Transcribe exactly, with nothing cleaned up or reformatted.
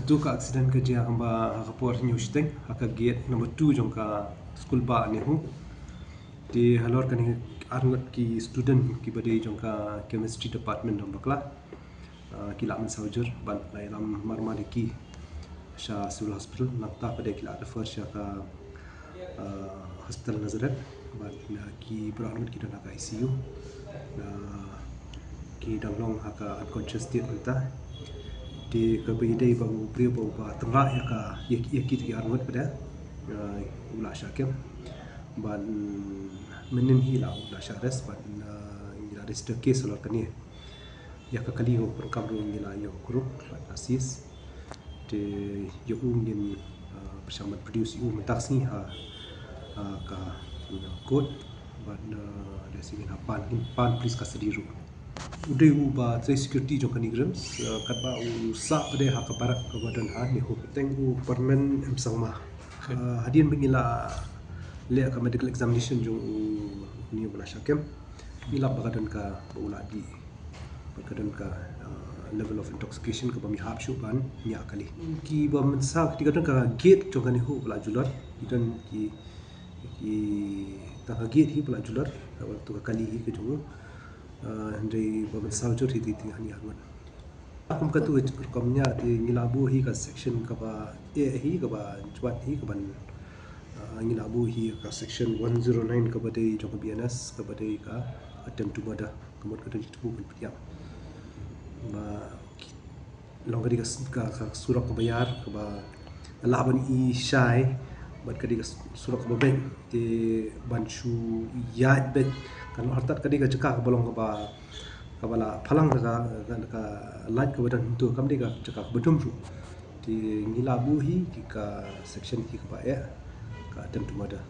Tu ka accident ka jia kumba ha ka por hynñiew shiteng ha ka gate number two jong ka skul bah NEHU. Te halor kane arngut ki student kiba dei jong ka chemistry department dang bakla, ah, ki la mynsaw jur bad la ïalam marmar ïa ki sha civil hospital, nangta pat de ki la refer sha ka, ah, hospital Nazareth bad, ah, ki baroh arngut ki don ha ka I C U. Ah, ki dang long ha ka unconscious state mynta. Te kaba ïadei ba u briew ba uba tyngrah ïa ka, ïa ki, ïa kito ki arngut pat de, ah, u la shah kem. Bad, mm, mynnin hi la u la shah arrest bad, ah, ngi la register case halor kane. Ïa ka kali u pyrkhat ruh ngi la ïoh kurup bad la seize. Te ïa u ngin, ah, pyrshang ban produce ïa u mynta ka sngi ha, ah, ka, ah, court bad, ah, lehse ngin hap ban, ngin pan police custody ruh. U dei uba trei security jong kane ka RIMS, ah, katba u sah pat de ha ka barak kaba don ha NEHU. Teng u Perman M Sangma. Ah, hadien ba ngi la leh ka medical examination jong u, une uba la shah kem, ngi lap ba ka don kaba u la dih bad ka don ka, ah, level of intoxication kaba ym ïahap shuh ban ñiah kali. Kiba mynsaw, ki don ka gate jong ka NEHU ba la julor, ki don ki, ki, tang ka gate hi ba la julor, kaba tu ka kali hi ka jong u. Ah, hynrei ba mynsaw jur hi te, te hani arngut. Kum katu ka rukom ñiah te ngi la buh hi ka section kaba eh hi, kaba jwat hi, kaba, ah, ngi la buh hi ka section one zero nine kaba dei jong ka B N S, kaba dei ka attempt to murder. Ka mut ka dei tu pynpyniap. Ba long ka dei ka, ka, ka surok kaba ïar, kaba lah ban i shai, bad ka dei ka surok kaba beit, te ban shu ïaid beit, kan artat ka dei ka jaka kaba long kaba, kaba la phalang ka, ka, ka light kaba don hangto, kam dei ka jaka kaba dum ruh. Te ngi la buh hi ki ka section hi kaba eh, ka attempt to murder.